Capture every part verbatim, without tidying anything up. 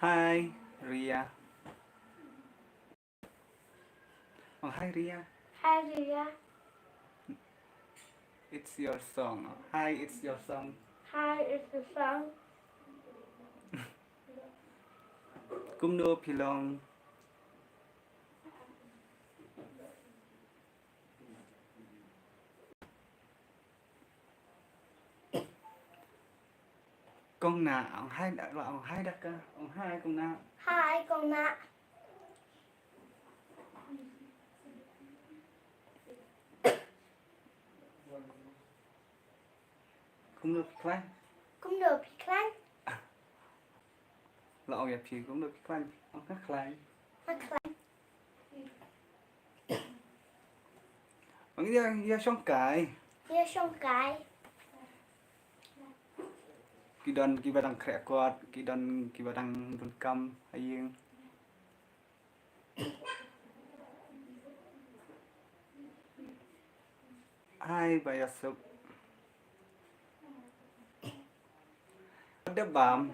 Hi, Ria. Oh, hi, Ria. Hi, Ria. It's your song. Hi, it's your song. Hi, it's your song. Kumno phi long? Kong Na, ong hi da, ong hi da ka, ong hi Kong Na. Hi, Kong Na. Kumno phi khlaiñ? Kumno phi khlaiñ? La ong ïa phi kumno phi khlaiñ? Ong nga khlaiñ. Nga khlaiñ. Ong ïa, ïa shong kai. Ïa shong kai. Ki don kiba dang khreh kot, ki don kiba dang donkam ha ïing. Hi, Ba Ïasuk. Dep bam.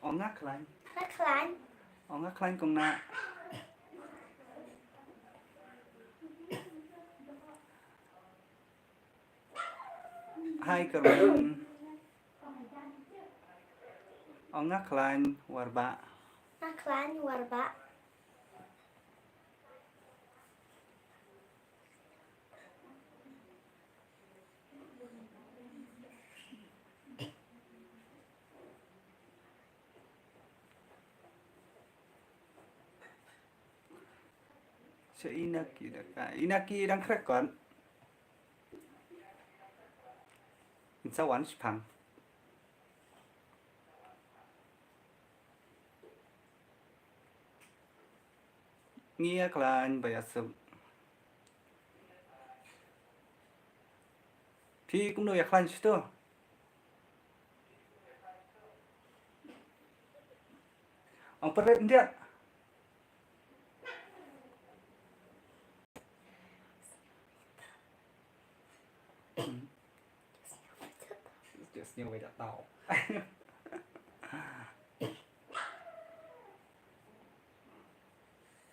Ong nga khlaiñ. Nga khlaiñ. Ong nga khlaiñ Kong Na. Hi, Kyrmen. Ong nga khlaiñ Warbah. Nga khlaiñ Warbah. Sa ina ki da ka, ina ki dang khreh kot. In sa wan shipang. Ngi ïa khlaiñ Ba Ïasuk. Phi kumno ïa khlaiñ shito? Ong peret ndiat. Just sniew wei da tau.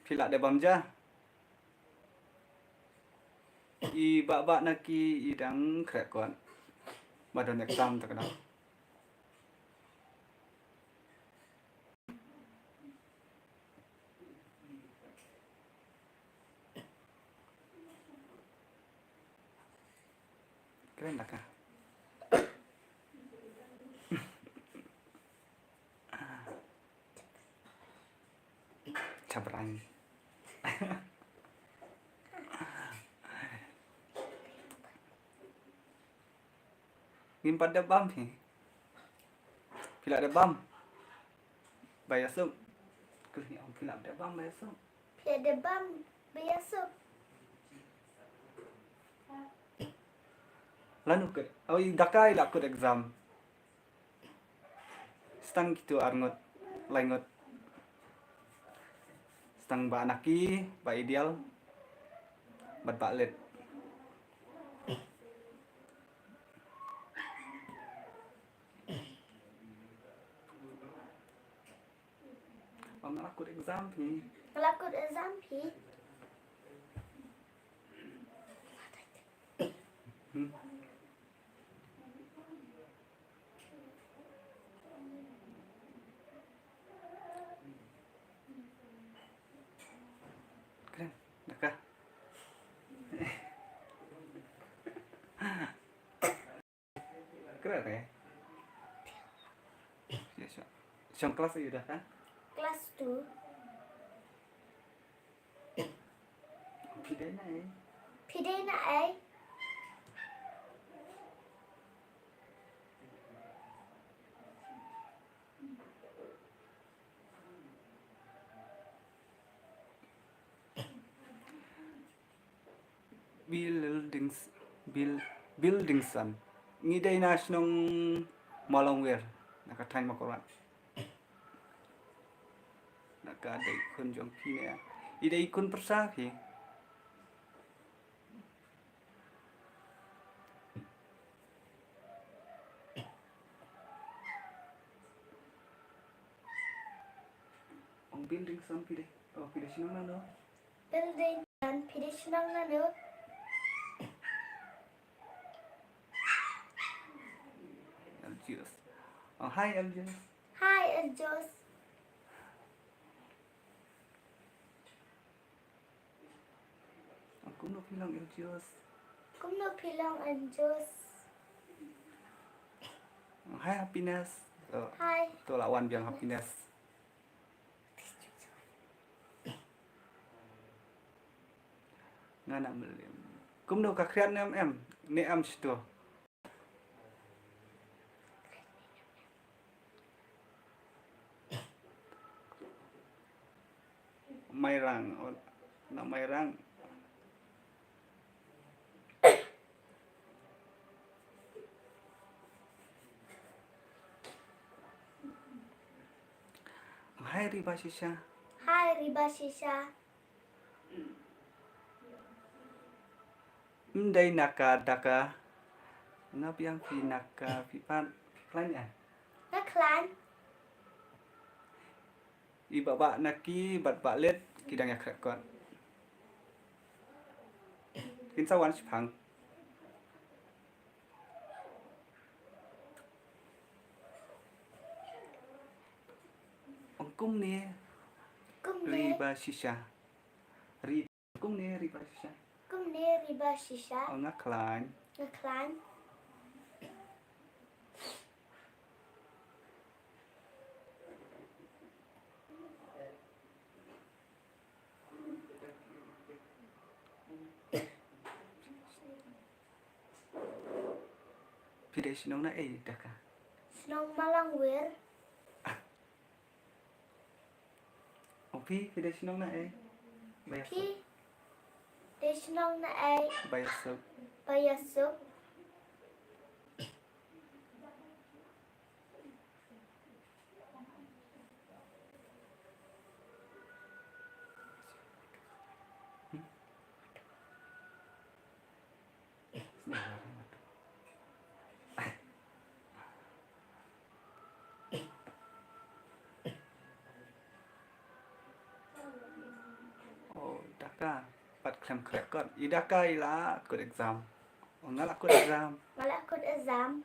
Phi lah dei bam ja. I Bah Bah na ki i dang khreh kot. Ba don exam ta ka dang. Kren da ka. Chabrang. Ngim pat dep bam hi. Phi lah dep bam. Ba Ïasuk. Khlem ong phi lah dep bam Ba Ïasuk. Phi lah dep bam Ba Ïasuk. Lano kut. Oh, i da ka i la kut exam. Stang kito arngut, laingut. Stang Bah Naki, Bah Ideal, bad Bah Lit. Ong nga la kut exam phi. Nga la kut exam phi. Hmm. Kren, da ka. Kren re. Shong class aïu da ka? Class two. Phi dei na ei? Phi dei na ei? Bildings, Bil, Bildingson. Ngi dei na shnong Mawlangwir, na ka thaiñ Mawkyrwat. Na ka dei khun jong phi ne. I dei khun pyrsa phi. Building san phi dei. Oh, phi dei shnong nano? Building san phi dei shnong nano? Elgius. Oh, hi Elgius. Hi Elgius. Kumno phi long Elgius? Kumno phi long Elgius? Hi Happiness. Oh, hi. To la wan biang Happiness. Nga na mlem. Kumno ka khriat ne em em? Ne em shito. Mairang, oh, na Mairang. Hai Riba Shisha. Hai Riba Shisha. Mdei naka daka. Nga biang phi naka phi pat phi klan ya. Nga klan. I ba ba naki bat ba let ki dang ya kret kot. Kin sa wan shipang. Ong kumne. Kumne. Riba Shisha. Ri Kumne Riba Shisha. Kumne Riba Shisha. Oh, nga klan. Nga klan. Phi dei shnong na ei daka? Shnong Malangwir. Oh, phi, phi dei shnong na ei? Phi dei shnong na ei? Ba ya suk. Ba ya suk. Oh, daka pat khlem khreh kot. I daka i la kut exam. Oh, nga la kut exam. Nga la kut exam.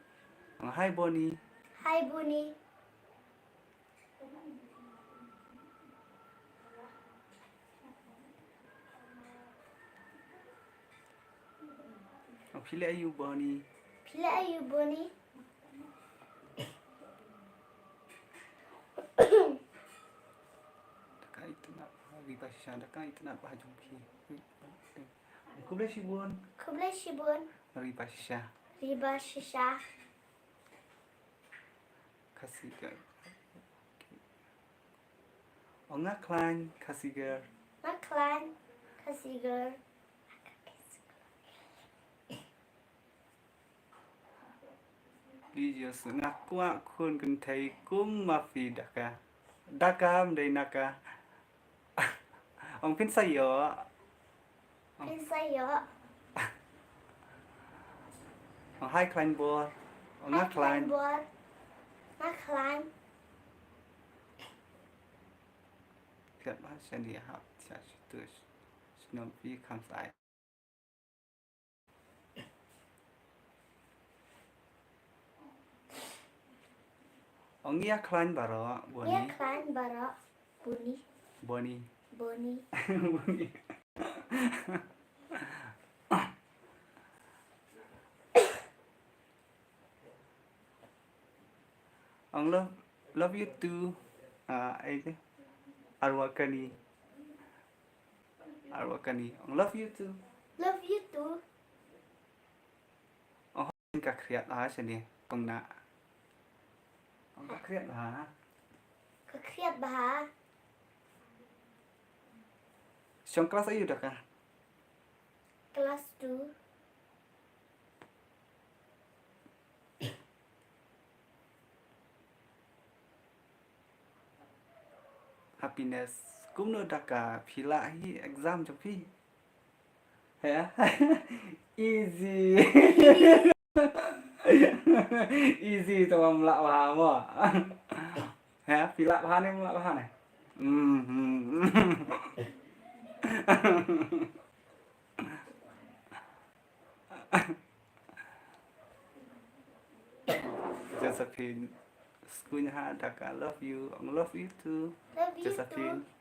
Oh, hi Boni. Hi Boni. Oh, phi leh aïu Boni? Phi leh aïu Boni? Daka itynnad, Riba Shisha, daka itynnad ba jong phi. Khublei shibun. Khublei shibun. Riba Shisha. Riba Shisha. Khasi girl. Oh, nga khlaiñ Khasi girl. Nga khlaiñ Khasi girl. Please, nga kwah khun kynthei kum ma phi daka. Daka, mdei naka. Ong phin sa ïoh. Phin sa ïoh. Ong hai khlaiñ bor. Ong nga khlaiñ bor. Nga khlaiñ. Kiat ba shani hap sha shitu shnong phi kham sai. Ong ïa khlaiñ baroh, Boni. Ïa khlaiñ baroh, Boni. Boni. Boni. Boni. Ong love, love you too. Ah, ai te. Arwa kani. Arwa kani. Ong love you too. Love you too. Ong ka khriat ha shane kong na. Ong ka khriat ha. Ka khriat ba ha. Shong class aïu daka? Class two. Happiness. Kumno daka phi lah hi exam jong phi? He? Easy. Easy to, ym lah bha mo. He, phi lah bha ne ym lah bha ne? Mhm. Josephine, skuin ha Daka, love you. Ong love you too. Love you Josephine. Too.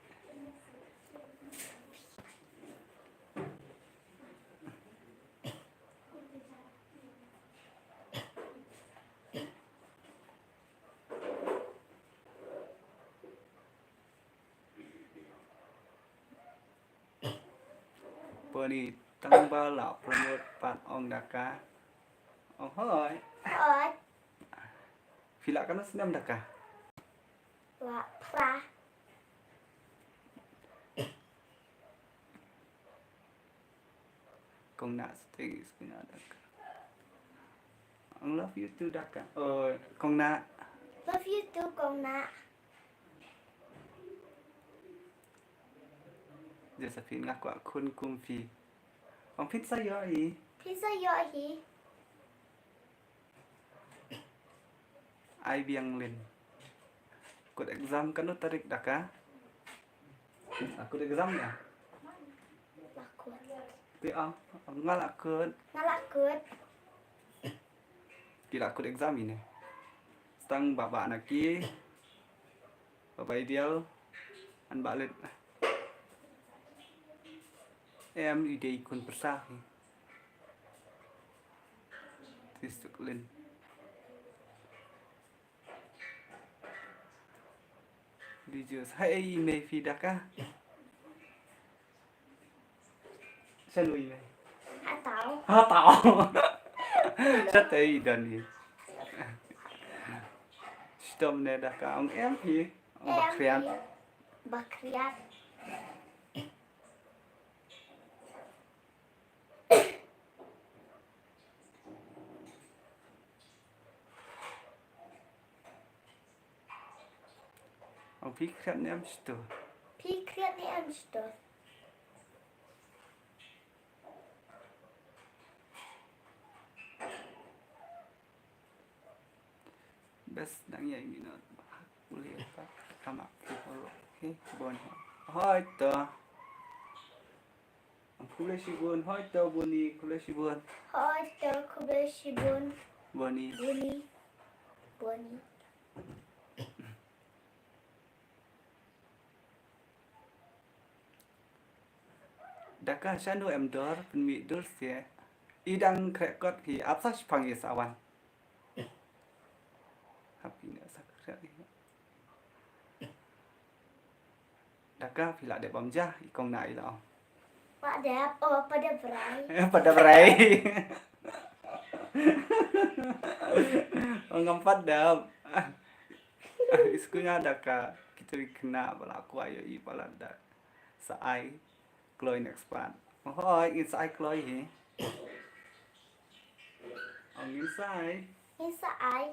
Poni tang ba la promote pat ong Daka. Ong hoi. Hoi. Phi la katno snem Daka? La phra. Kong Na sting is kong Na Daka. Ong love you too Daka. Oh, kong Na. Love you too kong Na. Josephine nga kwah khun kum phi. Ong phin sa ïoh hi. Phin sa ïoh hi. Ai biang lin. Kut exam katno tarik Daka? Ah, kut exam ïa? La kut. Te ong, nga la kut. Nga la kut. Ki la kut exam ine. Stang baba na ki. Baba ideal. An ba lit. Em i dei kun pyrsa hi. Tis tuk lin. Di jus. Hai ei mei phi Daka. Shan ui mei. Ha tau. Ha tau. Shat ei dan hi. Stom ne Daka ong em hi. Ong bakriat. Bakriat. Ong phi kriat ne em stur. Phi kriat ne em stur. Bes dang ïa minot. Uli apa? Kama. Okay, bon. Hoi to. Khublei shibun, hoi to Boni, khublei shibun. Hoi to, khublei shibun. Boni. Boni. Boni. Daka shano em dor, pynmih dur se. I dang krekot hi, ap sa shipang i sa wan. Happy ne sa krekot hi. Daka phi la dep bam ja i kong na i la ong. Pat dep, oh, pat dep rai. Pat dep rai. Ong ngam pat dep. Iskunya Daka kita i kena bala ku ayo i bala da. Sa ai kloi next part. Hoi, in sa ai kloi hi. Ong in sa ai. In sa ai.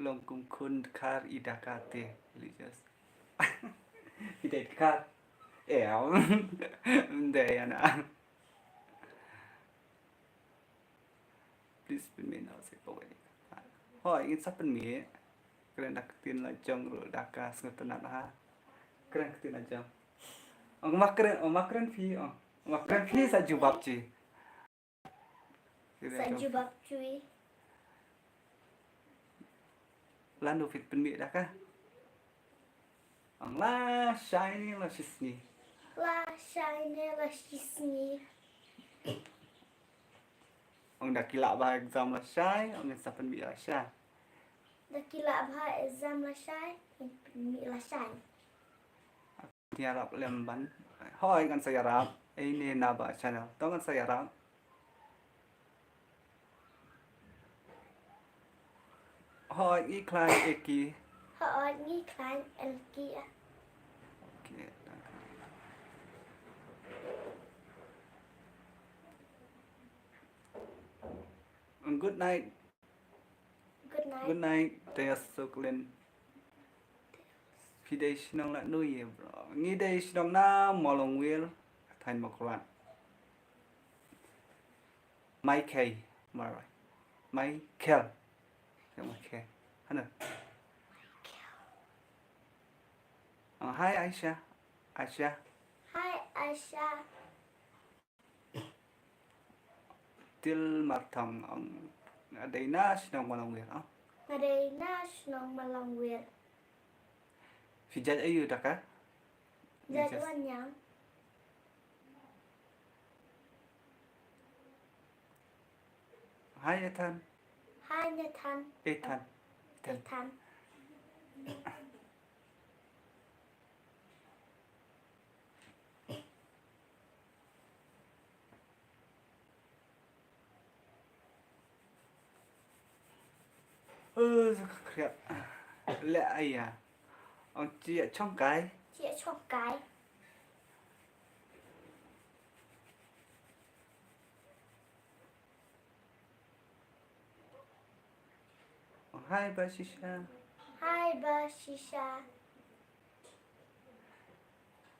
Long kum khun dkhar i Daka te religious. I dei dkhar. Em. Dei ana. Please pynmih na se ko wei. Hoi, in sa pynmih. Kren da ktien la jong ruh Daka sngewtynnat ha. Kren ktien la jong. Ong ma kren, ong ma kren phi, ong. Ong ma kren phi sa jubab chi. Sa jubab chui. Lano phi pynmih Daka? Ong lashai ne lashisngi. Lashai ne lashisngi. Ong da ki lah bha exam lashai, ong in sa pynmih lashai. Da ki lah bha exam lashai, in pynmih lashai. Ïarap lem ban. Hoi ngan sa ïarap. Ei ne na ba channel. To ngan sa ïarap. Hoi ngi khlaiñ eki. Hoi ngi khlaiñ eki. Okay, danke. Good night. Good night. Good night, Taya Suklin. Phi dei shnong la nu ye, bro? Ngi dei shnong na Molongwir. Thaiñ Mawkyrwat. Michael, Mar-, Michael. Michael. Hana. Oh, hi Aisha. Aisha. Hi Aisha. Til Marthong, ong, nga dei na shnong Malongwir, ong. Nga dei na shnong Malongwir. Phi jait aïu da ka? Jait Wanniang. Hi Ethan. Hi Ethan. Ethan. Ethan. Ethan. Ơ, khriat. Leh aya. Ong chi ïa chong kai. Chi ïa chong kai. Hi Bashisha. Hi Bashisha.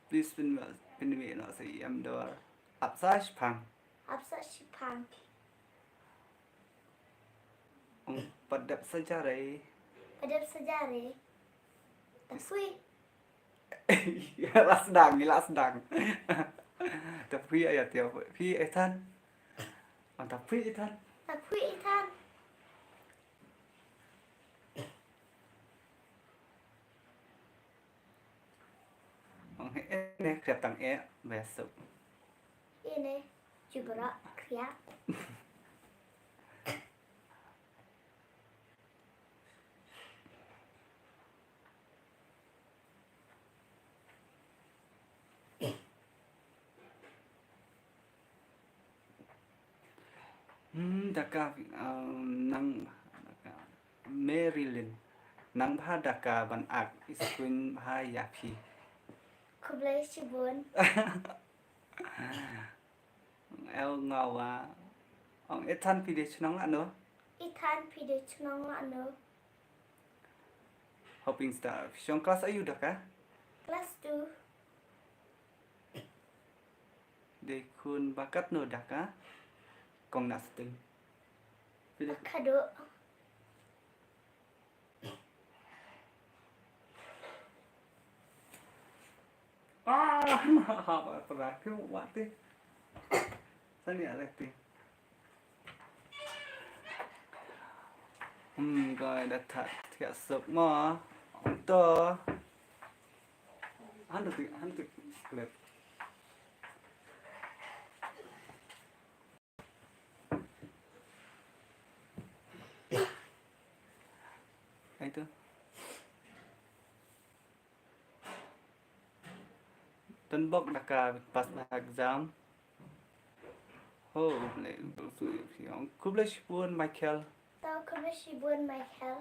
Please pynmih, pynmih noh sa ïam dor. Ap sa shipang. Ap sa shipang. Ong pat dep sa jare. Pat dep sa jare. Ta phi. La sdang, la sdang. Ta phi aya tia phi Ethan. Ong ta phi Ethan. Ta phi Ethan. Ong he ne khriat tang e besuk. Ine jubra khriat. Hmm, da ka, um, nang, da ka, Marilyn. Nang bha da ka ban ak, ïa skul bha ïa phi. Khublei shibun. El Ngawa. Ong Ethan phi dei chnong lano? Ethan phi dei chnong lano? Hoping Star. Phi shong klas aïu da ka? Klas two. Dei khun ba katno da ka? Kong na sting. Phi dei ba khadduh. Ah, ma ha ba pra ki wa ti. Sani ale ti. Hmm, guy da that thiah suk mo. To. Han tu, han tu clip. Ai tu. Tynbok da ka pass exam. Ho, le, su, su, khublei shibun Michael. Tau khublei shibun Michael.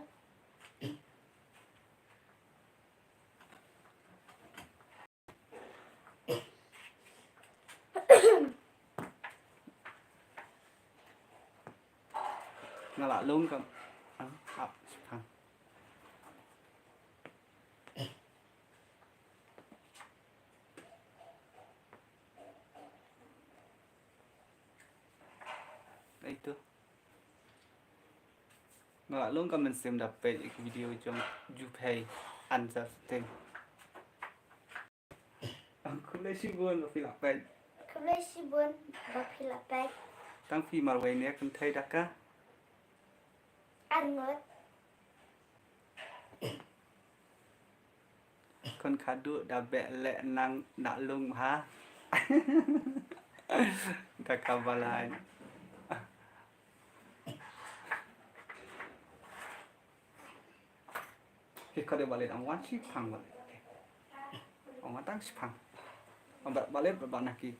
Nga la lung kam. Ah, ap, shipang. Ai tu. Nga la lung ka mynsiem da peit ïa ki video jong Juphei Answer Sting. Khublei shibun ba phi la peit. Khublei shibun ba phi la peit. Tang phi marwei ne kynthei da ka? Arngut. Khun khadduh da beh leh nang da lung ha. Da ka ba lai. Ki khot ïa ba leit ong wan shipang ba leit. Ong wan tang shipang. Ong ba leit ba na ki.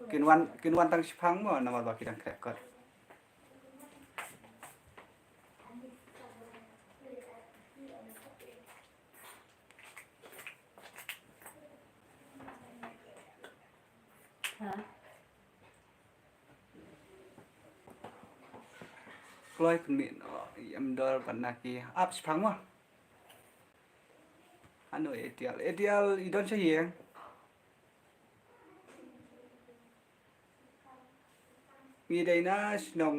Kin wan, kin wan tang shipang mo namar ba ki dang khreh kot. Kloi pynmih noh ïam dor bad na ki ap shipang mo. Hano Etial. Etial i don sha ïing. Ngi dei na shnong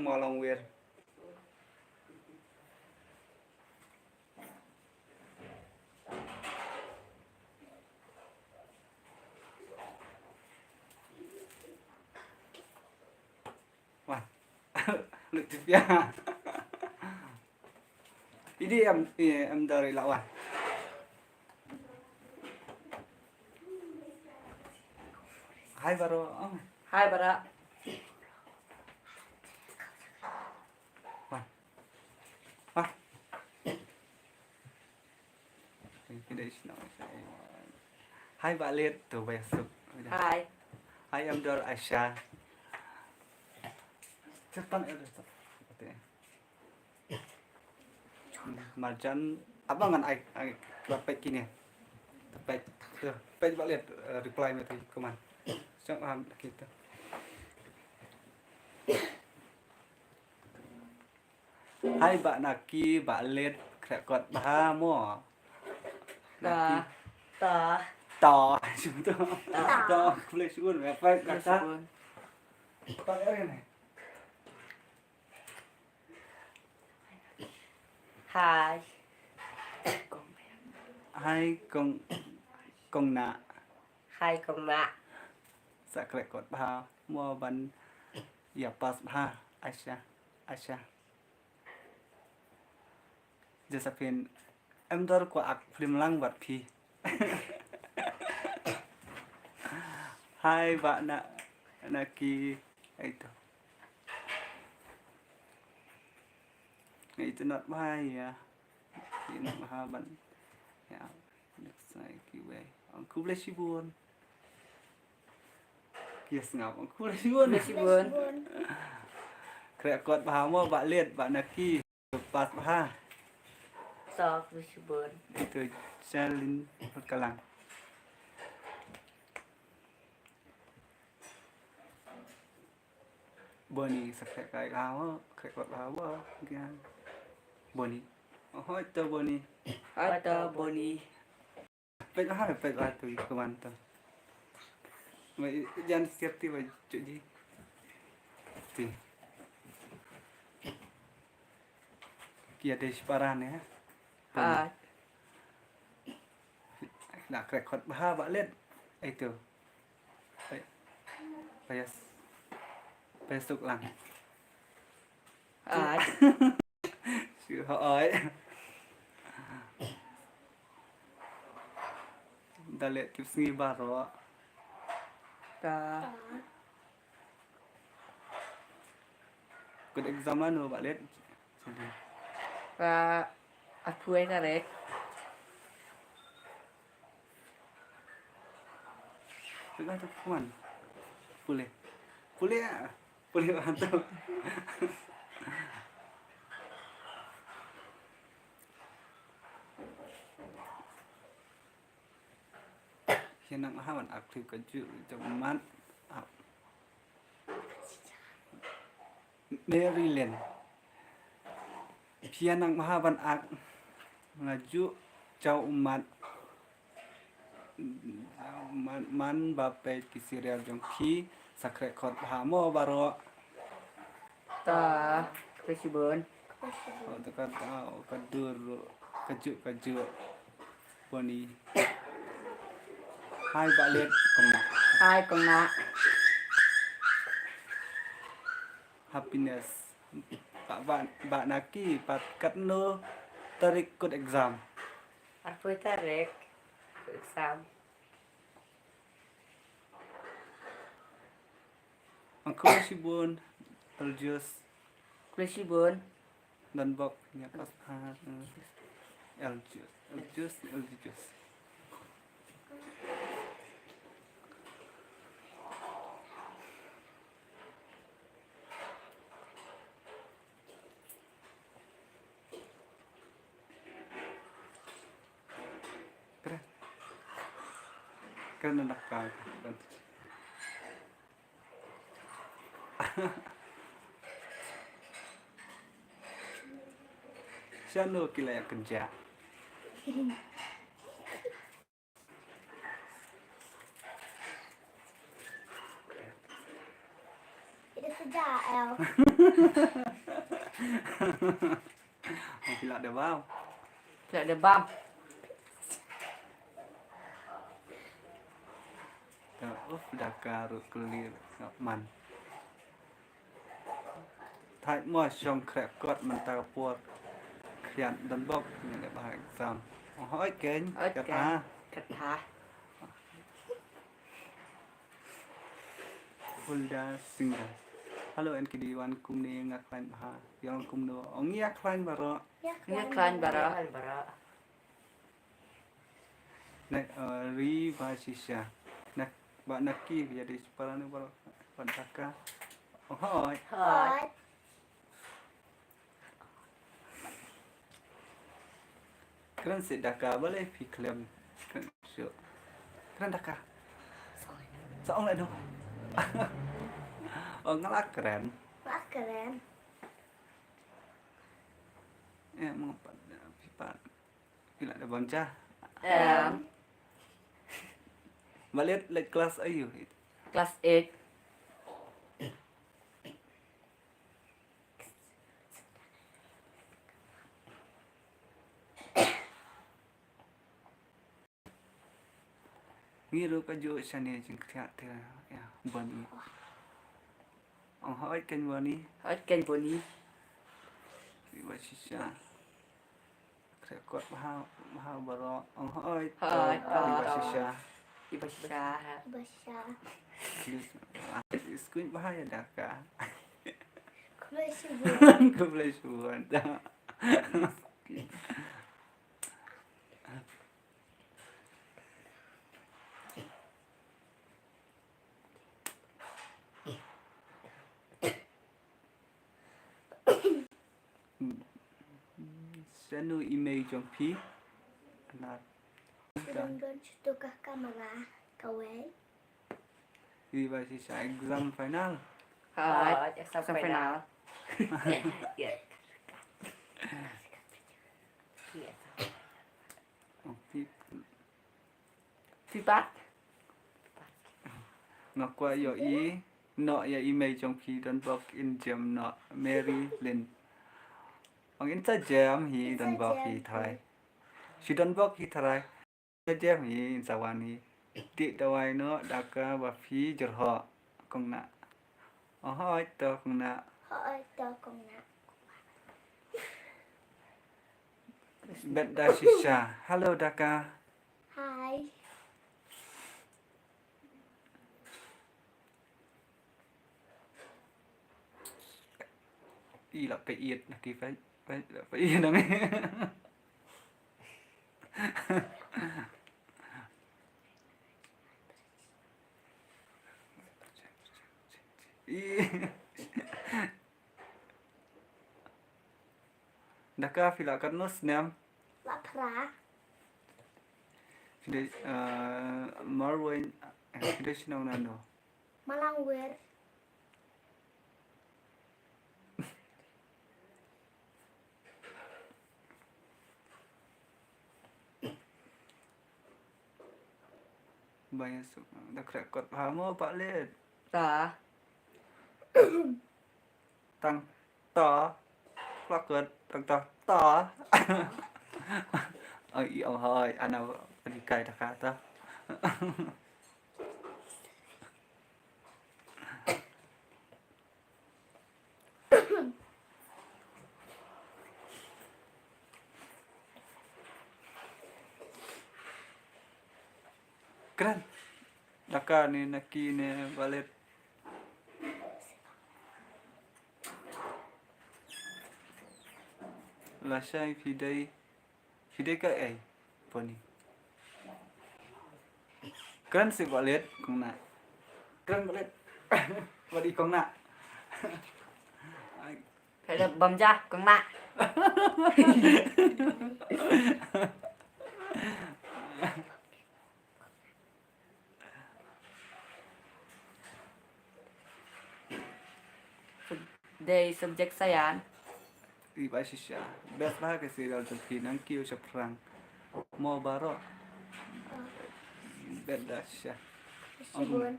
Mawlangwir. Wah. Lut tipia. Idi em, em dari lawan. Hai baroh. Oh. Hai baroh. Wah. Wah. Hai Bah Lit, to ba ïa suk. Hai. Hai, em dor Aisha. Cepat, eh, cepat. Marjan, abang ngan ai, ai, buat pek kini. Pek, pek Bah Lit, eh, reply mesti kuman. Siap, ah, kita. Hai Bah Naki, Bah Lit, khreh kot bha mo. Naki. Ta. Ta. Ta. Ta. Khublei shibun, eh, pek kata. Khublei shibun. Pek hari ni. Hai. Hai kong, kong na. Hai kong na. Sa khreh kot bha mo ban ïa pass bha, Aisha, Aisha. Josephine, em dor ko ak film lang bad phi. Hai Bah Na, Naki, ai to. Itu not bha ïa. Itu not bha ban. Ïa. Next slide kiwei. Ong khublei shibun. Yes ngap. Ong khublei shibun. Khublei shibun. Khreh kot bha mo Bah Lit, Bah Naki. Pass bha. Sa khublei shibun. Itu Charlene Kalang. Boni, sa khreh kai ka mo, khreh kot ka mo, kya. Boni. Oh, ito Boni. Ito Boni. Pek ha, pek ha tu, kuman tu. Mai jan safety mai cuci. Ti. Kia dei shipara ne. Ah. Na khreh kot bha Bah Lit. Ai tu. Ai. Payas. Payas tuk lang. Ah. Shu hoi. Da leh kip sngi baroh. Ka. Kut exam lano Bah Lit? Ka arphew tarik. Tengah tu kuman. Pule. Pule ah. Pule ah tu. Phi nang ha ban ak khlem kajuh jong mat. Maryland. Phi nang ha ban ak nga juh jaw u mat. Man, man ba peit ki serial jong phi sa khreh kot bha mo baroh. Ta, khublei shibun. Oh, ta ka ta, oh, ka dur, ka juk, ka juk. Boni. Hai Bah Lit, kong na. Hai kong na. Happiness. Ba, ba, ba naki, pat katno tarik kut exam. Arphew tarik kut exam. Ang khublei shibun, Eljus. Khublei shibun. Don bok nya pas ha, eh, Eljus, Eljus, Eljus. Kren. Kren anak ka. Shano ki la ïa kynjah. Ja, el. Ong phi lah da bam. Phi lah da bam. Ta uf da ka ruh clear ngap man. Thait mo shong khreh kot mynta ka por. Khriat don bok ngi leh bha exam. Ong hoi kein. Hoi kein. Kat ha. Kat ha. Hulda Singha. Hello N K D one, kumne nga khlaiñ bha. Ïa kumno? Ong ïa khlaiñ baroh. Ïa khlaiñ baroh. Ïa khlaiñ baroh. Ne, eh, ri ba shisha. Nak ba naki ïa di separa ne baroh. Ba daka. Oh, hoi. Hoi. Kren sih daka, balei phi khlem? Kren sih. Kren daka. Sa ong leh noh. Oh, nga la kren. La kren. Eh, mengapa phi pat? Phi lah da bam ja? Em. Ba leit, leit class aïu? Class eight. Ngi ruh ka juh shane jingkhiah te, ïa, Boni. Ong hoi kein Boni. Hoi kein Boni. Ri ba shisha. Khreh kot bha, bha baroh. Ong hoi to. Hoi to. Ri ba shisha. Ri ba shisha. Ri ba shisha. Please. Skuin bha ïa daka. Khublei shibun. Khublei shibun. Shano i mei jong phi? Nat. Don don shuh ka kamera kawei. Ri ba shisha exam final. Hoi, exam final. Phi pat? Nga kwah ïohi noh ïa i mei jong phi, don bok in jem noh, Mary Lynn. Ong in sa jem hi, don bok hi trai. Shi don bok hi trai. Sa jem hi, in sa wan hi. Dih dawai noh, daka ba phi jyrhoh. Kong Nah. Oh, hoi to Kong Nah. Hoi to Kong Nah. Bet da shisha. Hello daka. Hi. I la peit na ki peit, peit la peit na. I. Daka phi la katno snem? La phra. Phi dei, eh, marwei, eh, phi dei shnong nano? Malangwir. Ba ïa suk da khreh kot bha mo Bah Leit. Ta. Tang ta. Khlak kot tang ta ta. Ai i ong hoi ana pynhikai ta ka ta. Kren. Daka ne naki ne Bah Leit. Lashai phi dei. Phi dei kaei, Boni? Kren sih Bah Leit, Kong Nah. Kren Bah Leit. Wat i Kong Nah. Ai. Phi dei bam ja, Kong Nah. Dei subject science. Ri ba shisha. Best bha ka serial jong phi, nang kiew shaphrang. Mo baroh. Bet da shisha. Shibun.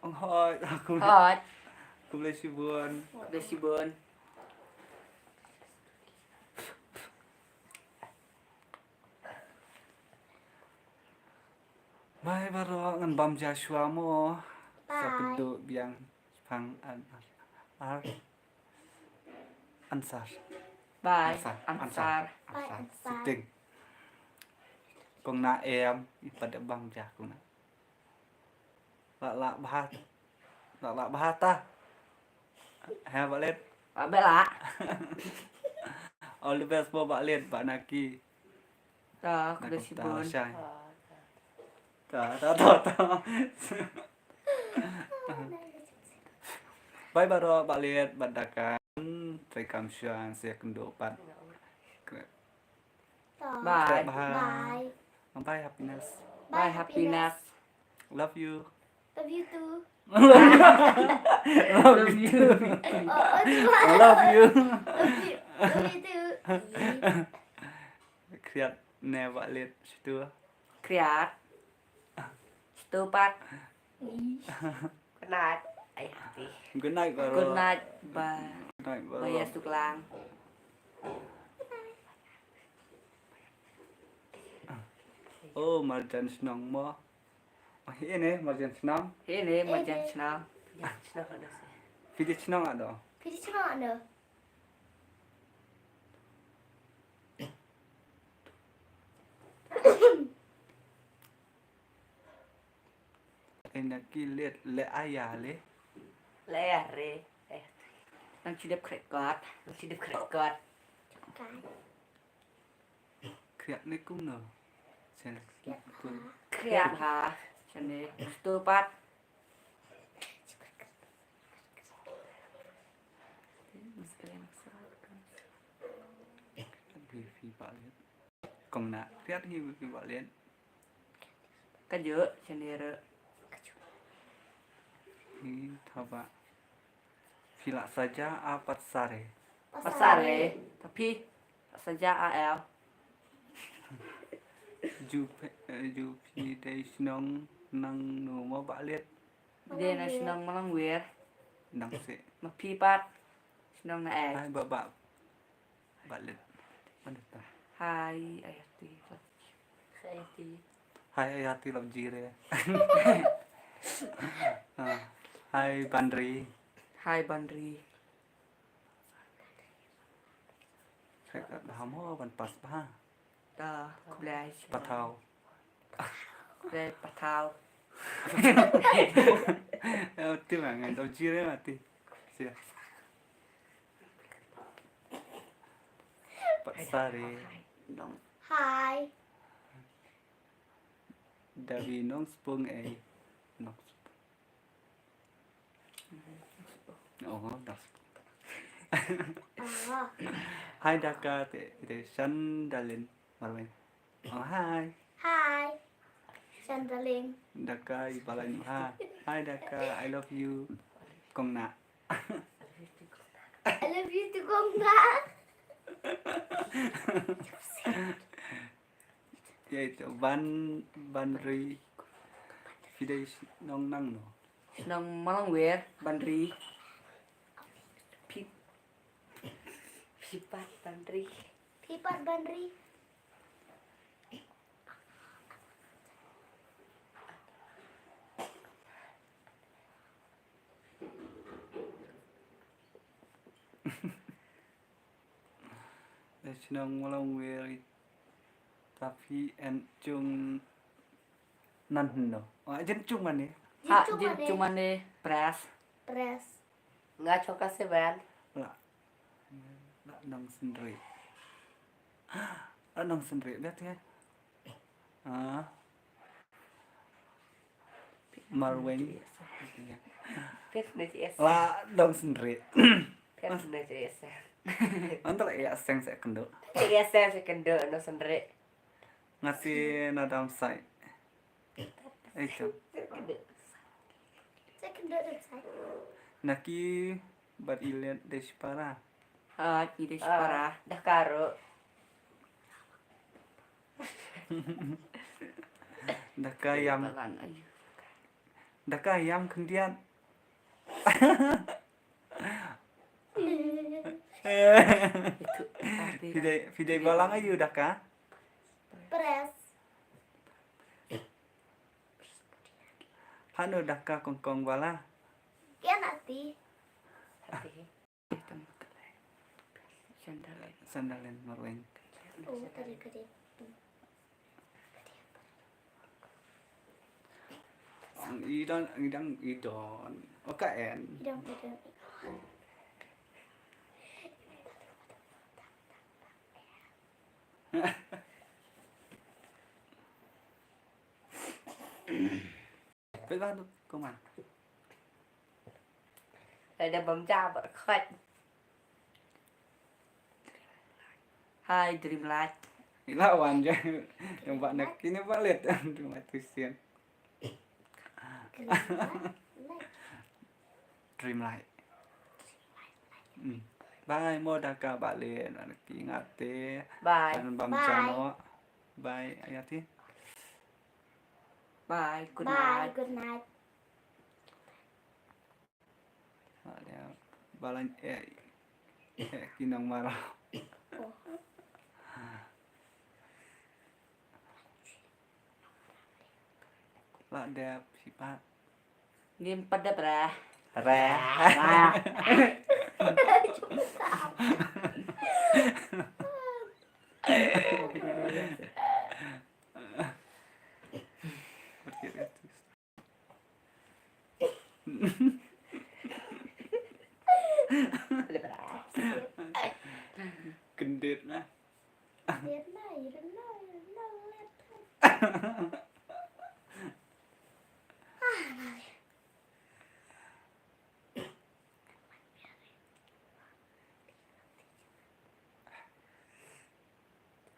Ong hoi. Hoi. Khublei shibun. Khublei shibun. Bye baroh, ngan bam ja shuwa mo. Sa kynduh biang. Pang an ar. Ansar. Bye. Ansar. Ansar. Ansar. Bye, Ansar. Ansar. Siting. Kong na em, i pat da bam ja kong na. La la bha. La la bha ta. Ha, Bah Lit. Ba bela. All the best mo Bah Lit, Bah Naki. Ta, khublei shibun. Ta, ta, ta, ta. Bye baroh, Bah Lit, Bah Daka. Treikam shuwa, sa kynduh pat. Bye. Bye. Bye. Bye, Happiness. Bye, Happiness. Love you. Love you too. Love you. Love you. Oh, oh, tu. I love you. Love you. Love you too. Khriat ne Bah Lit, situ. Khriat. Situ pat. Ih. Good night. Ai, hati. Good night, baroh. Good night, ba. Good night, baroh. Ba ïa suk lang. Oh, marjan shnong mo. Oh, hi ne, marjan shnong. Hi ne, marjan shnong. Phi dei shnong ado. Phi dei shnong ado. Ina ki le, le aya le. Le aya re. Eh. Nang chi dep khret kot. Nang chi dep khret kot. Khriat ne kumno. Sen. Khriat ha. Sen ne. Sto pat. Phi, phi Bah Lit. Kong na, khriat hi phi Bah Lit. Ka ju, sendiri. Hi, thaba. Phi la saja a pat sare. Pat sare. Tapi, la saja a el. Ju phi, eh, ju phi dei shnong nang no mo Bah Lit. Dei na shnong Malangwir. Nang si. Ma phi pat. Shnong na eh. Hai, ba, ba. Bah Lit. Mana ta? Hai, ayati. Ayati. Hai, ayati love jire. Ah, hai, Bandri. Hai, Bandri. Check out the hamo ban pas ba. Ta, khublei. Patau. Khublei, patau. Eh, ti ma ngan tau jire mati. Sia. Pat sari. Hai. Davi nong spung eh. Nong spung. Oh, das. Ah. Hai Daka te, te Shandalin Marweng. Oh, hai. Hai. Shandalin. Daka i balai nu hai. Hai Daka, I love you. Kong na. I love you too, Kong na. Ïa ito, Ban, Banri, phi dei shnong nang no? Shnong Malangwir, Banri. Phi, phi pat Banri. Phi pat Banri. Shnong Malangwir, tapi en chung nan no. Ah, jin chung mane. Ha, jin chung mane. Press. Press. Nga choka seven. La. La nang sendri. La nang sendri, lihat ya. Ah. Marweng. Pet ne ci es. La dong sendri. Pet ne ci es. Anta la ïa seng sa kendo. Ïa seng sa kendo no sendri. Ngasi na dam sai. Ito. Sa kendo dam sai. Naki bad ilet dei shipara. Ha, ki dei shipara. Dah karo. Daka ïam. Balan, ayu. Daka ïam khyndiat. Phi dei, phi dei balang aïu Daka? Press. Hanu Daka kongkong bala. Kian ati. Sandalen. Sandalen marweng. Oh, tadi kedip. Idon, idang idon. Oka en. Idang, idang. Pela tu kau man. Ada bam jabak kot. Hai, Dreamlight. Ila wan je. Yang bak nak kini balik. Dreamlight Christian. Dreamlight. Hmm. Bye, mo Daka balik. Nak ki ngate. Bye. Dan bam Bye. Jano. Bye, Ayati. Bye, good Bye, night. Good night. Balang eh, eh, kinong mara. La dep sipat. Ngim pat dep ra. Ra. Ra. Kendit na. Kendit na, you don't know, you don't know.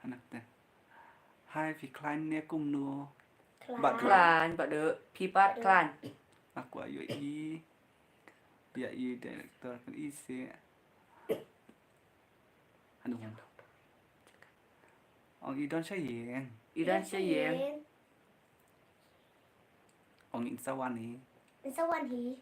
Anak te. Hai phi khlaiñ ne kumno? Khlaiñ. Bad khlaiñ, bad de phi pat khlaiñ. Aku ayo i. Bia i director kan i se. Anu. Ong i don sha ïeng. I don sha ïeng. Ong in sa wan hi. In sa wan hi.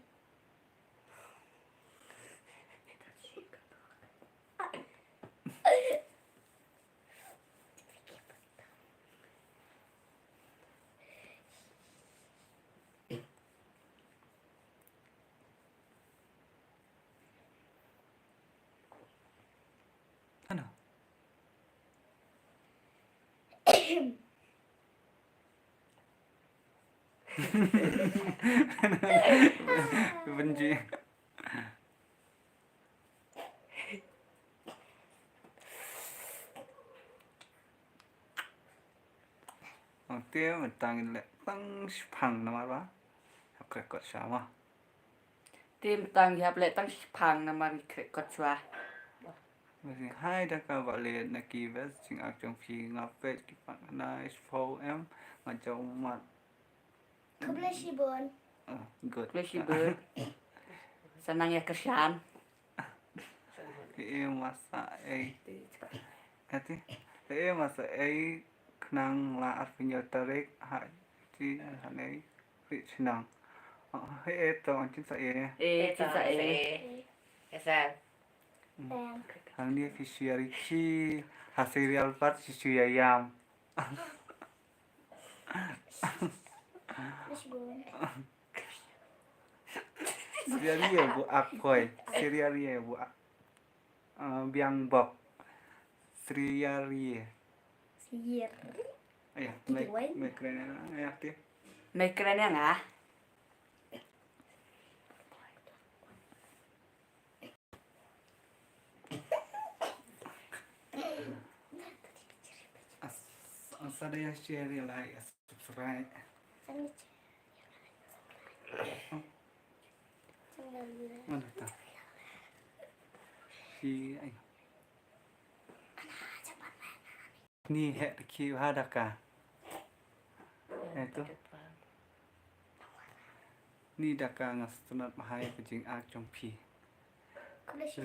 Ano? Benji. Ong te mynta ngin leh tang shipang namar ba hap khreh kot sha ma. Te mynta ngi hap leh tang shipang namar ngi khreh kot shuwa. Bas ngi hai da ka ba leh na ki bas jingak jong phi nga peit ki pat na shiphew em nga jaw mat. Khublei shibun. Oh, good. Khublei shibun. Sa nang ïa kyrshan. Te masa ei. Ati. Te masa ei khnang la arphew hynñiew tarik ha ti hanei ri chnang. He e to on chin sa e. E chin sa e. Esa. Hangne phi shu ïa ri chi ha serial pat shu shu ïa ïam. Serial ïa bu ak koi. Serial ïa bu ak. Ah, biang bok. Serial ïa. Serial. Aya, mai kren ïa nga ti. Mai kren ïa nga. As, as ada yang share, like, subscribe. Mana ta? Si ai. Ni heh te ki ha da ka. Eh tu. Ni da ka nga sngewtynnat mahai ka jingak jong phi.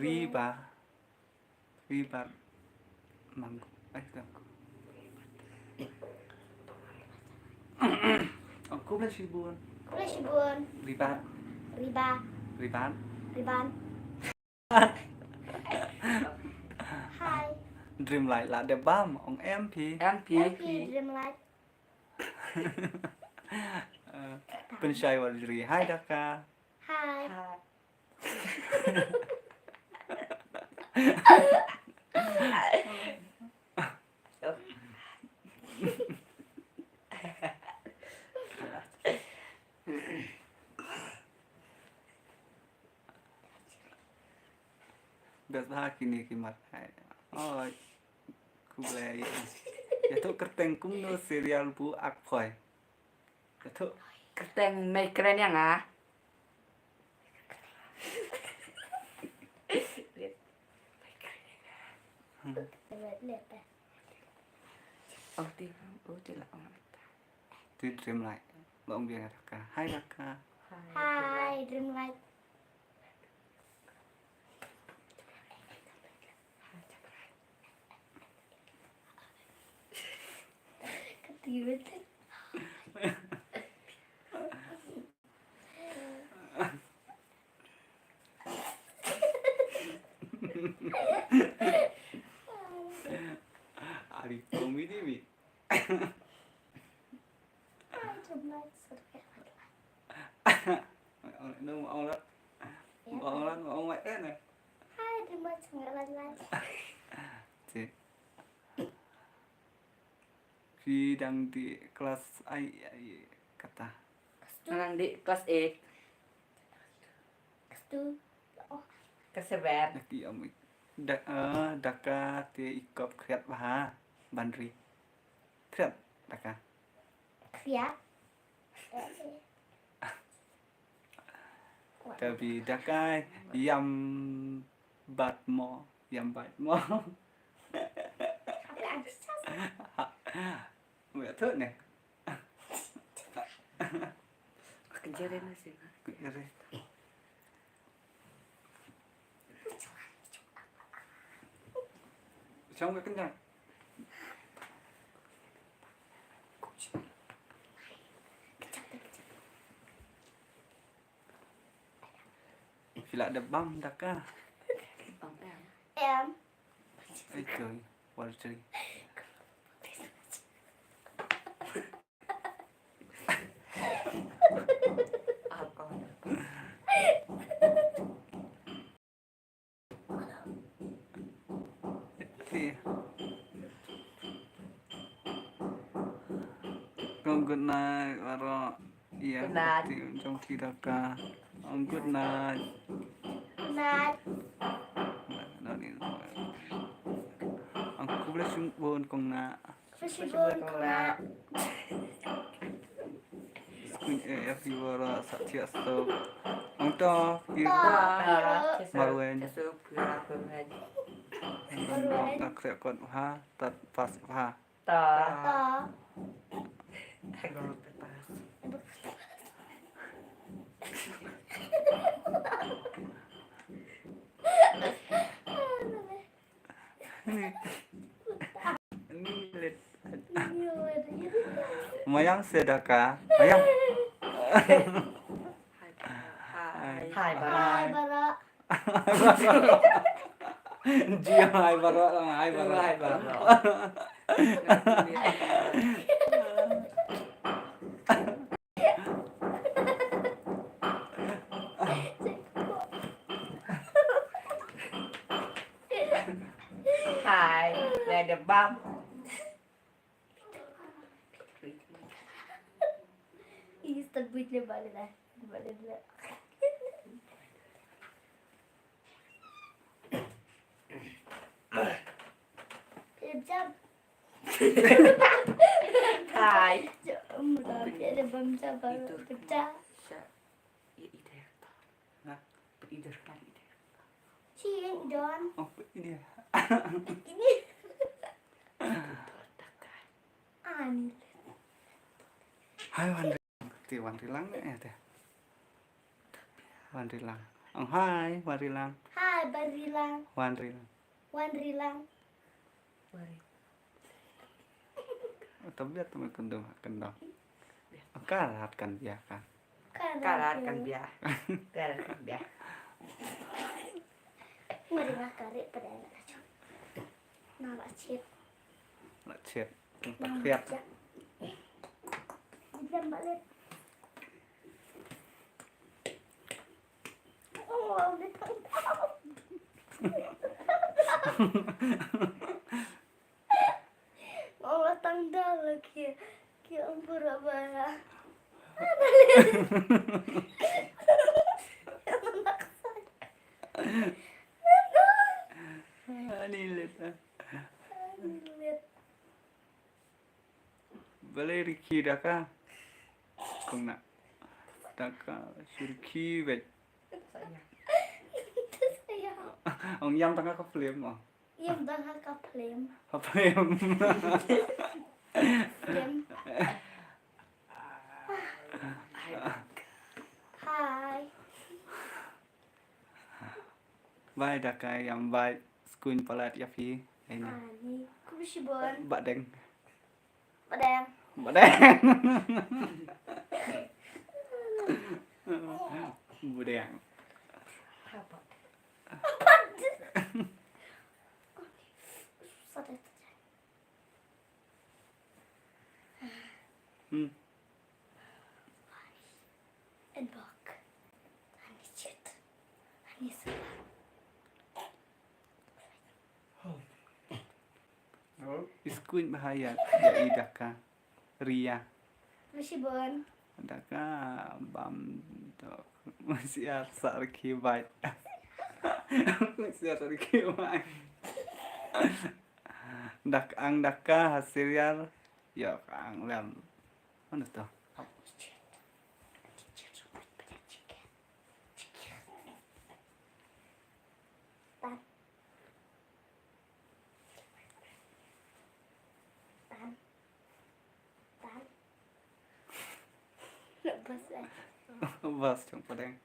Ri ba. Ri ba. Mang. Ai ka. Ong khublei shibun. Khublei shibun. Ribat. Ribat. Ribat. Ribat. Hi. Dreamlight la dep bam, ong em phi. Em phi. Em phi, Dreamlight. Eh, Pynshai Warjri. Hi, Daka. Hi. Hi. Best bha kine ki mat hai. Oi. Khublei. Ïathuh kyrteng kumno serial bu ak phoi. Ïathuh. Kyrteng mei kren ïa nga. Hmm. Oh, ti, oh, ti la ong. Ti Dreamlight. Long biang Daka. Hi, Daka. Hi, Dreamlight. Ari komedi mi. Nung ong lat. Ong lat, ong lat, eh, ne. Hai, di ma chang lat lat. Ti. Phi dang di klas ai, ai kata. Nga dang di klas eight. Klas two. Oh. Klas seven. Daki om ik. Da, eh, Daka te ikop khriat bha. Ban ri. Khriat, Daka. Khriat. Te phi Daka ïam bat mo, ïam bat mo. Mo ïathuh ne. Ka jere na si. Ka jere. Chong ka kenyang. Phi la dep bam Daka. Em. Ai, sorry. Water. Kong good night, baroh. Ïa, good night. Kong good night. Good night. Ong khublei shibun kong na. Khublei shibun kong na. Skuin e ep iwara sa thiah stok. Ong to, ki. To, ki. Marwen. Marwen. Nak krek kot ha, tat pas ha. Ta. Ta. Mayang sedaka. Mayang. Hai. Hai, Bara. Hai, Bara. Ji, hai Bara, hai Bara. Hai Bara. Hai, la dep bam. Ih, start buit le bale la. Bale la. Jab jab. Hai. Jab, um, jab, jab, bam, jab, bam, jab. Sha, ya, ida. Nga, ida, ida. Chin, John. Oh, ida. Ini. Ani. Hai, Wan Rilang. Te Wan Rilang ne, eh, te. Wan Rilang. Oh, hai, Wan Rilang. Hai, Wan Rilang. Wan Rilang. Wan Rilang. Wan Rilang. Tabiat tu mai kundum, kundum. Ka rat kan dia kan. Karat kan bia. Karat kan bia. Mari nga kari pada anak kacang. Nah, lah cit. Lah cit. Nah, tak lihat. Dia balik. Oh, dia tak tahu. Allah tang dal ki, ki umpur abara. Ani lit. Ani lit. Balei riki daka? Kong na. Daka surki bet. Ong yang tanga ka film oh. Yang tanga ka film. Ka film. Film. Hai. Bai daka yang bai skuin palat ya phi. Ini. Ani. Kubi shibon. Ba deng. Badeng. Badeng. Badeng. Hmm. Iskuin bahaya ya i daka. Ria. Mashibon. Daka bam dok. Masiar sarki bai. Masiar sarki bai. Dak ang daka hasiriar. Ya ang lem. Mana tu? Tan. Tan. Tan. Nak bas eh. Bas cong padang.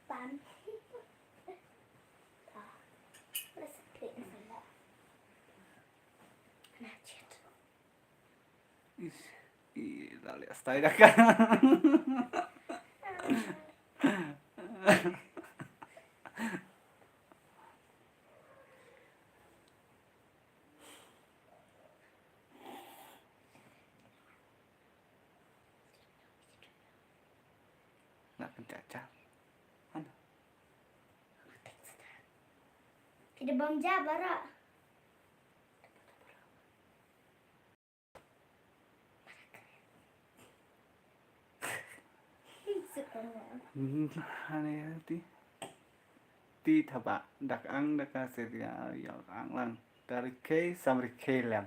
Tan. Tan. Let's play in the lab. Nah, cit. Is, i, la le stai da ka. Na kan caca. Mana? Kita bang ja bara. Hmm, ane ti. Ti thaba dak ang daka seria ya ang lang. Dari ke samri ke lem.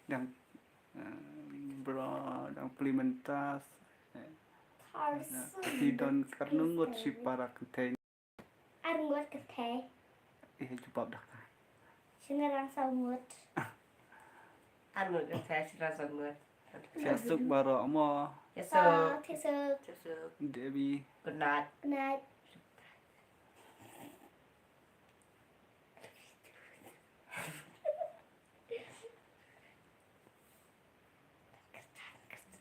Dang, eh, bro, dang pelimentas. Ti don karnungut si para kenteng. Arngut kynthei. Eh, jubab dak. Shinarang saw ngut. Arngut kynthei, shinarang saw ngut. Siasuk baroh mo. Siasuk. Siasuk. Siasuk. Debbie. Good night. Good night.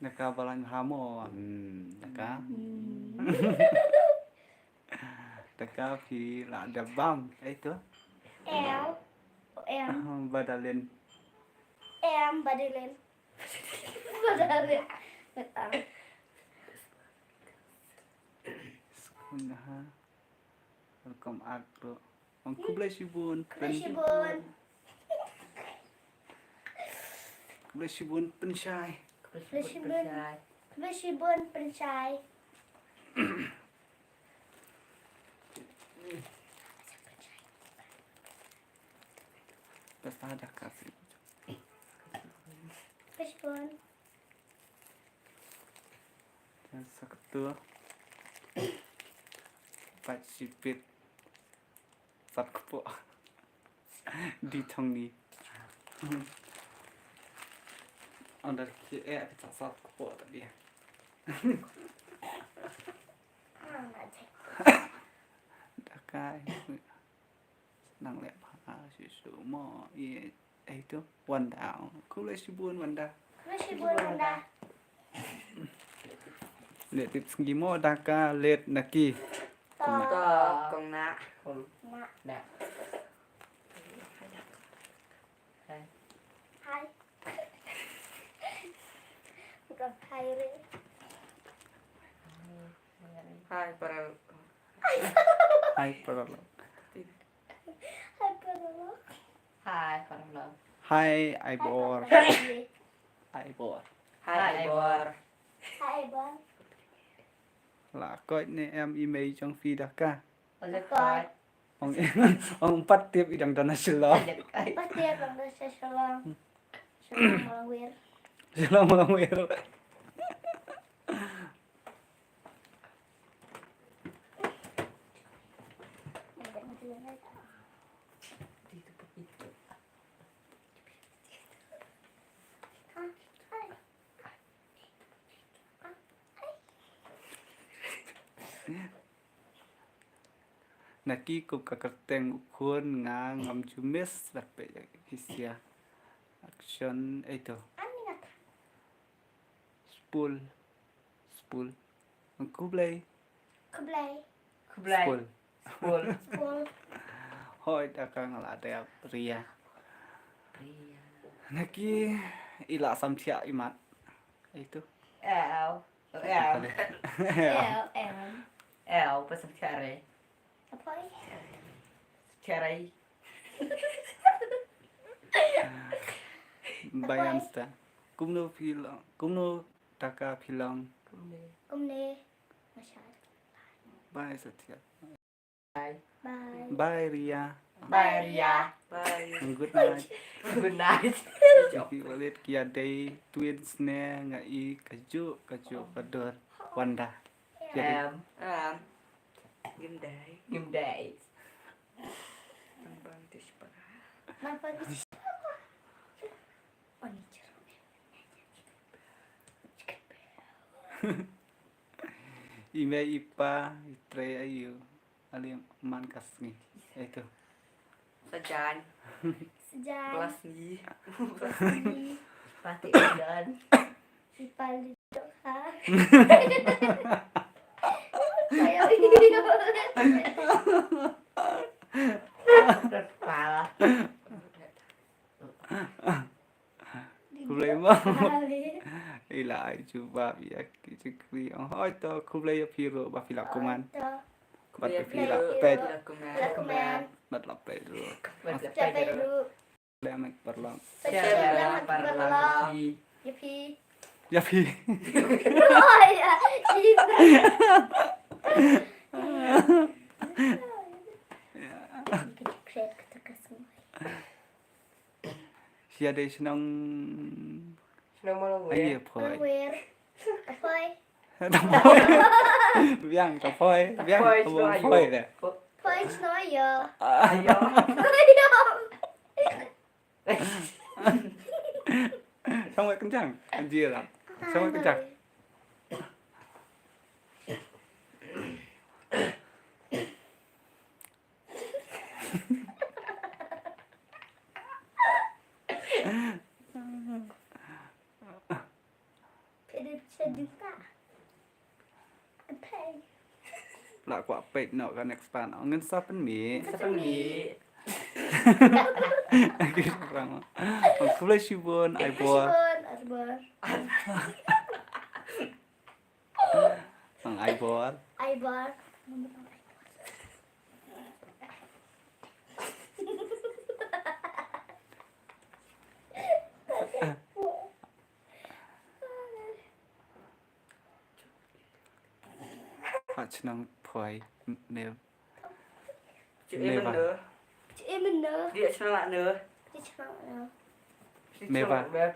Naka balang hamo. Hmm, naka. Hmm. Naka phi la da bam. Eh tu. L. M. Badalin. M badalin. Badalin. Betul. Sekolah. Welcome agro. Ong khublei shibun. Khublei shibun. Khublei shibun pynshai. Khublei shibun. Khublei shibun pynshai. Basta da kasi. Khublei shibun. Saktu. Pat sipit. Sat kpoh. Di thong ni. Under ki eh kita sat kpoh tadi. Dakai. Nang leh pha shi shu mo. Ye, eh, Tu Wanda. Khublei shibun Wanda. Khublei shibun Wanda. Leit tip sngi mo da ka leit na ki. To. To, kong na. Kong na. Na. Hai. Hai. Kong hai re. Hai, para. Hai, para. Hai, para. Hai, para. Hai, ai bor. Hai, para. Ai bor. Hai, ai bor. Hai, ai bor. La koit ne em i mei jong phi da ka. Ong, ong pat tip i dang don na Shillong. Pat tip dang don na Shillong. Shillong Malangwir. Shillong Malangwir. Na ki kup ka kyrteng u khun nga ngam ju miss, bad peit ïa ki sia. Action, eh to. Spul. Spul. Khublei. Khublei. Khublei. Spul. Spul. Spul. Hoi, da ka nga la dep Ria. Ria. Na ki i la sam thiah i mat. Ai tu. Ew. Ew. Ew, ew. Ew, pa sam thiah re. Apoi. Thiah re. Bayan sta. Kumno phi long? Kumno da ka phi long? Kumne. Kumne. Mashal. Bye, Satya. Bye. Bye. Bye, Ria. Bye, Ria. Bye. And good night. Good night. Ki wallet ki ïadei twins ne, nga i kajuh, kajuh ka dur. Wanda. Em. Em. Ngim dei. Ngim dei. Nang bang tish para. Nang bang tish para. Oni jeruk. I mei i pa i trei aïu? Ali man ka sngi. Ai tu. Sajan. Sajan. Bla sngi. Bla sngi. Pati sajan. I pa li dok ha. Ayo, iyo. Pala. Khublei mo. Khublei. I la ai jubab ïa ki jingkylli. Ong hoi to, khublei ïa phi ruh ba phi la kumne. Hoi to. Bad phi la peit. Phi la kumne. Phi la kumne. Bad la peit ruh. Bad la peit ruh. Khublei ïa ki paralok. Khublei ïa ki paralok. Ïa phi. Ïa phi. Oh, ïa. Ïa. Ki kret ka ta ka semua. Sia dei shnong. Shnong Malawir. Ai, Phoi. Malawir. Phoi. Ta Phoi. Biang ta Phoi. Biang ta Phoi, ta Phoi. Phoi shnong aïu? Aïu. Aïu. Shnong Wei Kynjang. Anjir. Shnong Wei Kynjang. La kwah peit noh ka next part. Ngin sa pynmih. Sa pynmih. Ki orang. Khublei shibun, ai bor. Khublei shibun, ai bor. Nang ai bor. Ai bor. Ha chnong Phoi ne. Meva. Meva. Dia chnong la ne. Dia chnong la ne. Meva. Meva.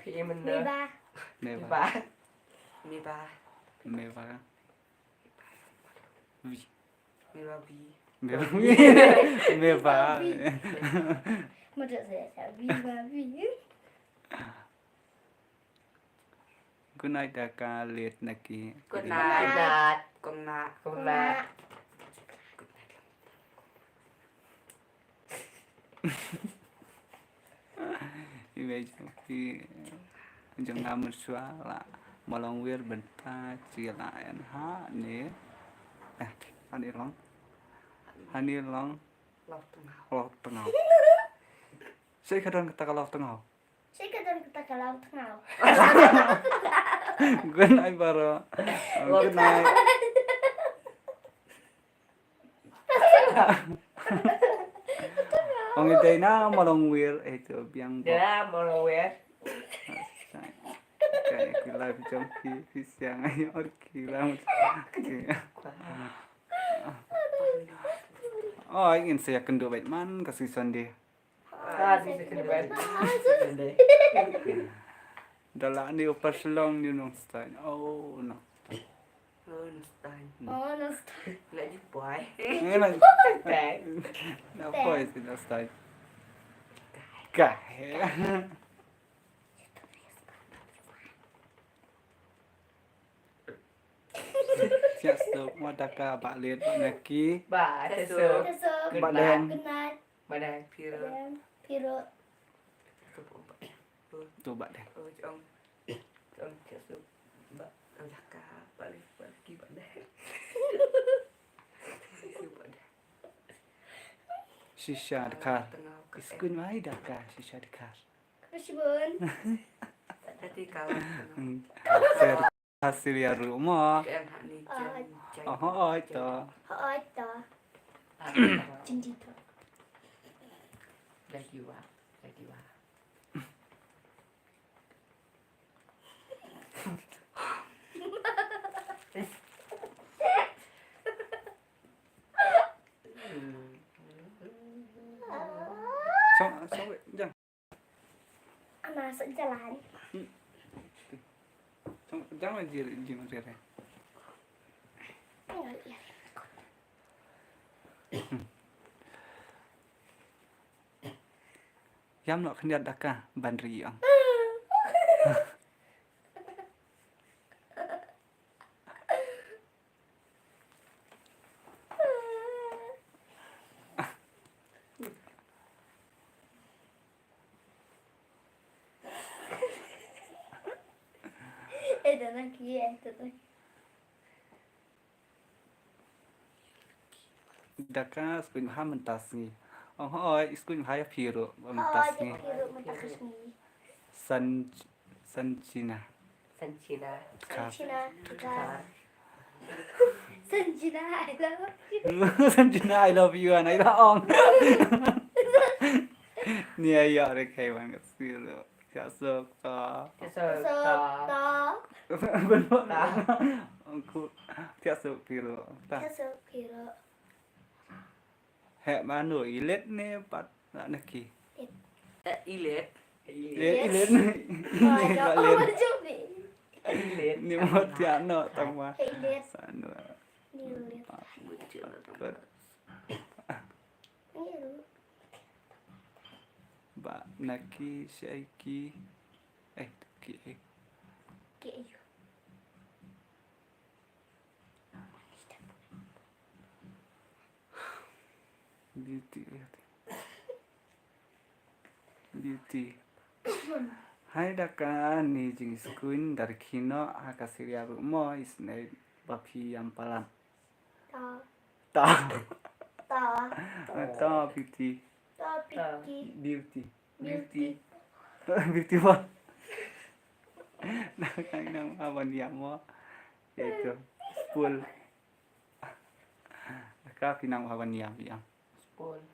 Meva. Meva. Meva. Vi. Meva Vi. Meva Vi. Meva. Meva Vi. Good night da ka leit na ki. Good night. Good night. Good night. Good night. Good night. Jong phi, jong nga mynshuwa la Malongwir bynta chi la en ha ni. Eh, ha ni long. Ha ni long. Lok tngaw. Lok tngaw. Shaei ka don kata ka lok tngaw? Shaei ka don kata ka lok tngaw? Good night baroh. Good night. Ong i dei na Malongwir, eh, to biang ko. Dei na Malongwir. Kai, ki live jong ki, ki siang ai or ki lam. Oh, ngin sa ïakynduh bad man ka sngi Sunday. Ah, di second bed. Da la ni u Parslong ni Nongstoiñ. Oh, no. Oh, Nongstoiñ. Oh, Nongstoiñ. Nak ji poi. Nak poi si Nongstoiñ. Kai. Siap suk, mo Daka, Bah Lit, Bah Naki. Bah, siap suk. Bah Deng. Good night. Bah Deng, Piro. Piro. Tu Bah Deng. Oh, jong. Jong, siap suk. Bah, Daka, Bah Lit, Bah Naki, Bah Deng. Shisha Dkhar. Skun mai Daka, Shisha Dkhar. Khushbun. Tadi kawan. Hasil ïa ruh mo. Oh, oi to. Oh, oi to. Jindi to. Lagi wa, lagi wa. Song, song, jang. Ana sa jalan. Jang ma jir jing jir. Ïam noh khyndiat Daka ban ri ong. Eh, da nang ki, eh, da nang. Daka skun ha mynta sngi. Oh, hoi, skun ha ïa phi ruh mynta sngi. Hoi, ïa phi ruh mynta sngi. San Sanchina. Sanchina. Dkhar. Sanchina. Dkhar. Sanchina, I love you. Sanchina, I love you, and I love ong. Ni ayo re kai wan ka siro. Tiak sok ta. Tiak sok ta. Sok ta. Benar. Ta. Ongku. Tiak sok piro. Ta. Tiak sok piro. Heh, mano, ilet ne pat na naki. Eh, ilet. Ilet, ilet. Ilet. Ilet. Ni mo tiano tangwa. Ilet. Sano. Ilet. Ba naki shaiki. Eh, ki eh. Ki eh. Beauty, beauty. Beauty. Hai Daka, ni jingskun dar kino ha ka siria ruh mo isnei ba phi ïam palat. Ta. Ta. Ta. Ta beauty. Ta beauty. Beauty. Beauty. Beauty mo. Daka nang awan ïam mo. Itu. Full. Ka phi nang hawan ïam ïam. Spoil.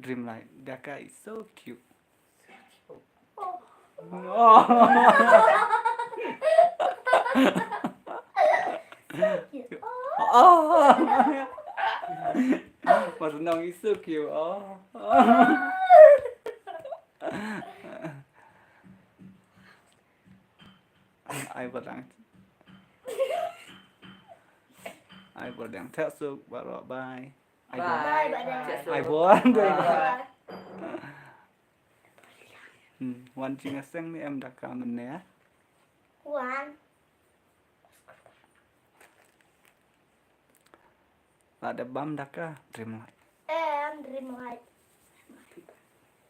Dreamlight. That guy is so cute. Oh. Oh. Mas nang is so cute. Oh. Ai ba dang. Ai ba dang. Thank you baroh, bye. Ai ba. Bye, bye, bye. Ai ba. Bye. Hmm, wan jingïaseng ne em Daka mynne? Wan. Lada bam Daka, Dreamlight. Em, Dream- Dreamlight.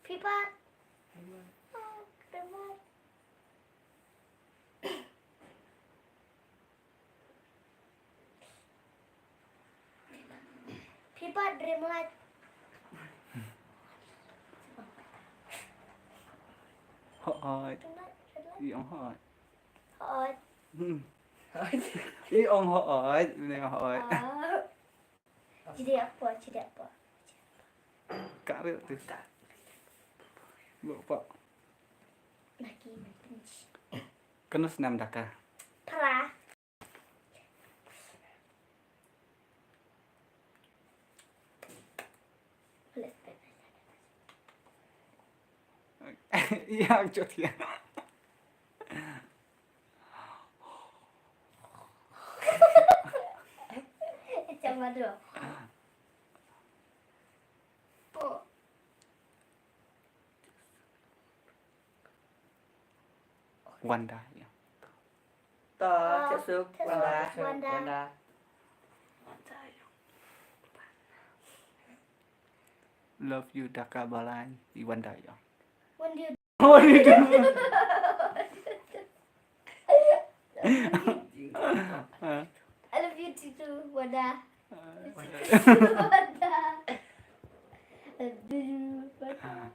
Phi pat. Oh, Dreamlight. Phi pat Dreamlight. Hooid. Dreamlight, Dreamlight. I ong hooid. Hooid. Hmm. I ong hooid, i ong hooid. Ah. Jide apa, jide apa. Ka ril tu. Lupa. Naki, naki. Kano snem da ka? Pra. Iya, jot ya. Macam mana? Wanda, ya. To, Cik Suk, Wanda. Wanda. Wanda. Love you, Daka Balai, i Wanda, ya. Wanda. Oh, ini dulu. Ah. I love you too, Wanda. Ah. Wanda. I love you, Wanda. Ah.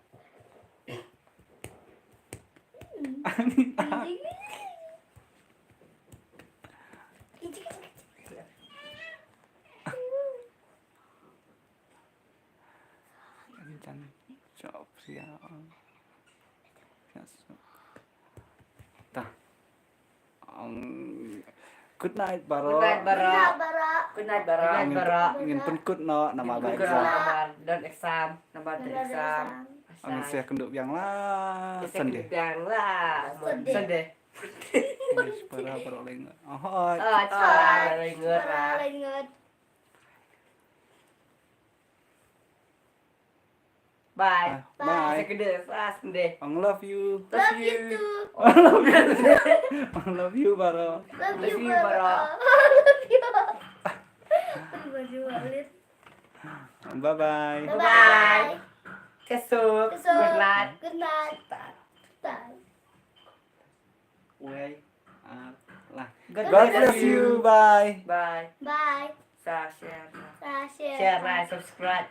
Ani tak. Jangan cop siang. Tah. Ong, good night, Baro. Good night, Baro. Good night, Baro. Good night, Baro. Ngin, ngin pynkut noh, namar ba exam. Namar don exam, namar don exam. Ngin sa ïakynduh biang la Sunday. Biang la Sunday. Yes, para, para leng. Oh, oh, para leng. Bye. Ah, bye. Sa kynduh, ah, Sunday. Ong love you. Love you too. Ong love you. Ong love you, Baro. Love you, Baro. Love you. Bye bye. Bye bye. Kesuk. Kesuk. Good night. Good night. Bye. Wei, ah, lah. God bless you. Bye. Bye. Sa share. Sa share. Share, like, subscribe.